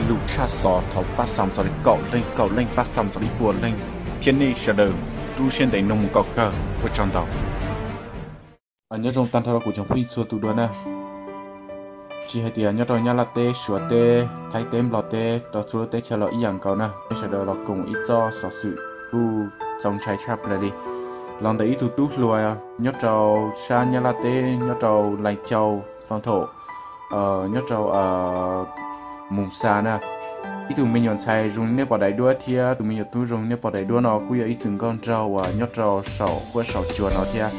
lus tshaj xov thov pab xa mus txog li kaum leej, kaum leej pab xa mus txog li ib puas leej, thiab nej sawv daws rub siab ntev mloog mus kom kawg. Ua tsaug ntau. Nyob zoo tag nrho rau kuv cov phooj ywg txhua tus dua na. Tsis hais tias nyob rau Nyab Laj teb, Suav teb, Thaib teb, Nplog teb, rau txhua lub teb chaws los ib yam nkaus na, nej sawv daws los koom ib txoj xov xwm kuj txaus ntshai tshaj plaws li. Los ntawm ib tug tub hluas nyob rau sab Nyab Laj teb, nyob rau Lais Cau, Foo Thaum, nyob rau Moos Xas na. Ib tug me nyuam ntxhais zoo li nej pom daim duab thiab tus me nyuam tub zoo li nej pom daim duab no kuj yog ib txwm nkauj nraug uas nyob rau saum huab saum cua no thiab.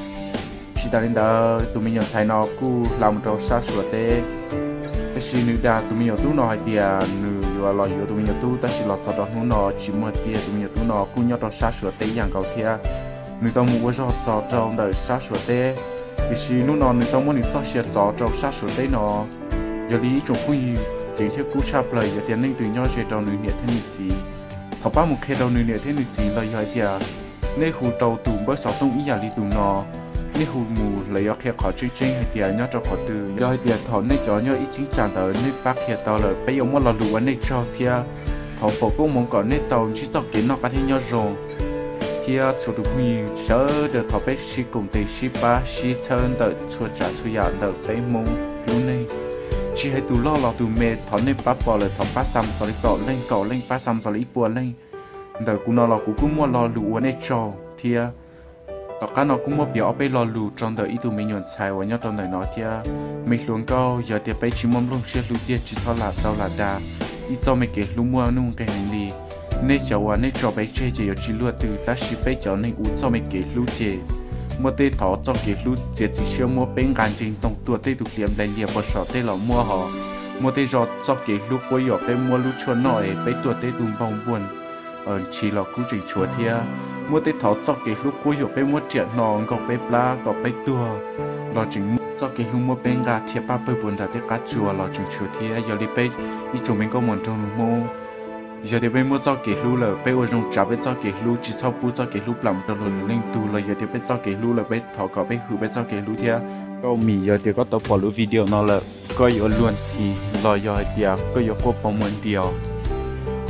Tsis tas li ntawd, tus me nyuam ntxhais no kuj hla mus rau sab Suav teb, tab sis nws dag tus me nyuam tub no hais tias nws yuav los yuav tus me nyuam tub, tab sis los txog rau hnub no tsis muaj tiag. Tus me nyuam tub no kuj nyob rau sab Suav teb ib yam nkaus thiab. Nws tau mus ua zog txog rau ntawm sab Suav teb, tiam sis hnub no nws tau muab nws txoj sia txov rau sab Suav teb no. Yog li ib tsoom phooj ywg, ceev thiab kub tshaj plaws, yog tias leej twg nyob ze rau nws niam thiab nws txiv, thov pab mus qhia rau nws niam thiab nws txiv los yog hais tias nej hu rau tus npawb xov tooj ib yam li tus no, nej hu mus lawv yuav qhia qhov tseeb tseeb hais tias nyob rau qhov twg. Yog hais tias thaum nej cov nyob ib cheeb tsam ntawd nej pab qhia tau lawm, peb yuav muab lo lus ua nej tsaug thiab thov foom koob hmoov kom nej tau ntsib txoj kev noj qab thiab nyob zoo, thiab txhua tus phooj ywg sawv daws thov peb sib koom tes sib pab sib txhawb ntawm txhua tsav txhua yam ntawm peb Hmoob lub neej. Tsis hais tus loj los tus me, thov nej pab pom lawm thov pab xa mus txog li kaum leej, kaum leej pab xa mus txog li ib puas leej. Ntawm kuv no los kuv kuj muaj lo lus ua nej tsaug thiab. Tom qab no kuj muab piav ob peb lo lus rau ntawm ib tug me nyuam ntxhais uas nyob rau ntawm no thiab. Me hluas nkauj, yog tias peb tsis muaj nplooj siab hlub tiag tsis txhob lam tau lam dag. Ib txoj me kev hlub muaj nuj nqis heev li. Nej cov uas nej tso peb tseg ces yuav tsis luaj twg, tab sis peb cov neeg ua txoj me kev hlub ces muaj tej thov txoj kev hlub txiav txim siab muab peb nqa nce ntoo tuam tej tus hliav nplaim lias puas saum tej los muaj hos. Muaj tej zaug txoj kev hlub quab yuam peb muab lub tshuaj noj es peb tuam tej tus npau npuaj ntshis los kuj tseem tshuav thiab. Muaj tej thov txoj kev hlub quab yuam peb muab riam hno nkaug peb plab kom peb tuag los tseem muaj. Txoj kev hlub muab peb nqa rhiab paj pawg puas nram tej qab tsuas los tseem tshuav thiab. Yog li peb ib tsoom me nkauj muam nraug nus Hmoob, yog tias peb muab txoj kev hlub lawm, peb ua zoo tsav peb txoj kev hlub, tsis txhob pub txoj kev hlub plam mus rau luag lwm leej tug. Los yog tias peb txoj kev hlub lawm, peb thov kom peb hwm peb txoj kev hlub thiab. Nkauj Mim, yog tias koj tau pom lub video no lawm, koj yuav luag ntxhi los yog hais tias koj yuav quaj poob muag ntiag,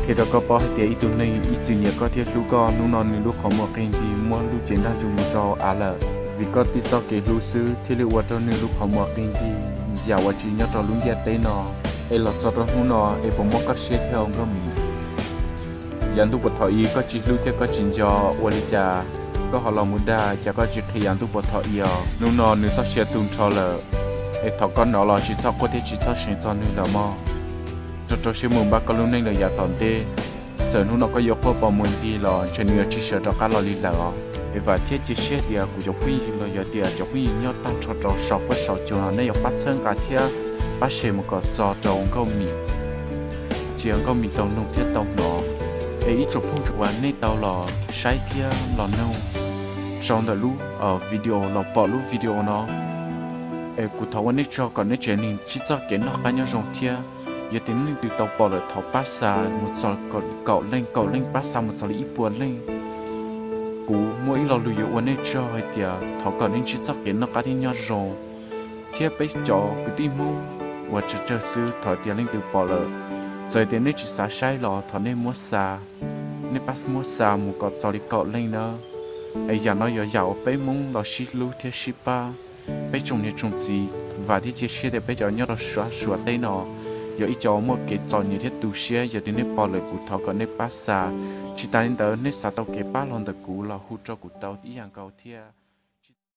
qhia rau koj paub hais tias ib tug neeg ib txwm nyiam koj thiab hlub koj, hnub no nws lub qhov muag qi nti muab lub cev ntaj ntsug mus rau av lawm. Vim koj tej txoj kev hlub xwb thiaj li ua rau nws lub qhov muag qi nti yam uas tsis nyob rau lub ntiaj teb no. Es los txog rau hnub no es puas mob koj siab thiab Nkauj Mim? Yav ntuj puas thaum ub koj tsis hlub thiab koj tsis nco, ua li cas koj ho los mus dag, cas koj tsis qhia yav ntuj puas thaum ub os? Hnub no nws txoj sia tu nrho lawm, es thaum koj hnov los tsis txhob quaj thiab tsis txhob seev txog nws lawm mog. Rau rau siab mus npaj koj lub neej lawm yav tom ntej. Txawm hnub no koj yuav quaj poob muag ntiag los ntshe nws yuav tsis sawv rov qab los li lawm os. Es vam thiab cia siab tias kuv cov phooj ywg los yog tias cov phooj ywg nyob tag nrho rau saum huab saum cua no nej yuav pab txhawb nqa thiab pab share mus kom txog rau Nkauj Mim, cia Nkauj Mim tau mloog thiab tau hnov. Es ib tsoom phooj ywg uas nej tau los saib thiab los mloog rau ntawm lub video los pom lub video no, es kuv thov ua nej tsaug kom nej tsev neeg ntsib txoj kev noj qab nyob zoo thiab. Yog tias leej twg tau pom lawm thov pab xa mus txog kaum leej, kaum leej pab xa mus txog li ib puas leej. Kuv muaj ib lo lus yuav ua nej tsaug hais tias thov kom nej ntsib txoj kev noj qab thiab nyob zoo, thiab peb cov kwv tij Hmoob uas tsawg tsawg xwb thov tias leej twg pom lawm, txawm tias nej tsis xav saib los thov nej muab xa, nej pab muab xa mus kom txog li kaum leej na. Es yam no yog yam uas peb Hmoob los sib hlub thiab sib pab. Peb tsoom niam tsoom txiv, vam thiab cia siab tias peb cov nyob rau sab Suav teb no yog ib co muaj kev txom nyem thiab tu siab. Yog tias nej pom lawm kuv thov kom nej pab xa. Tsis tas li ntawd nej xav tau kev pab los ntawm kuv los hu rau kuv tau ib yam nkaus thiab.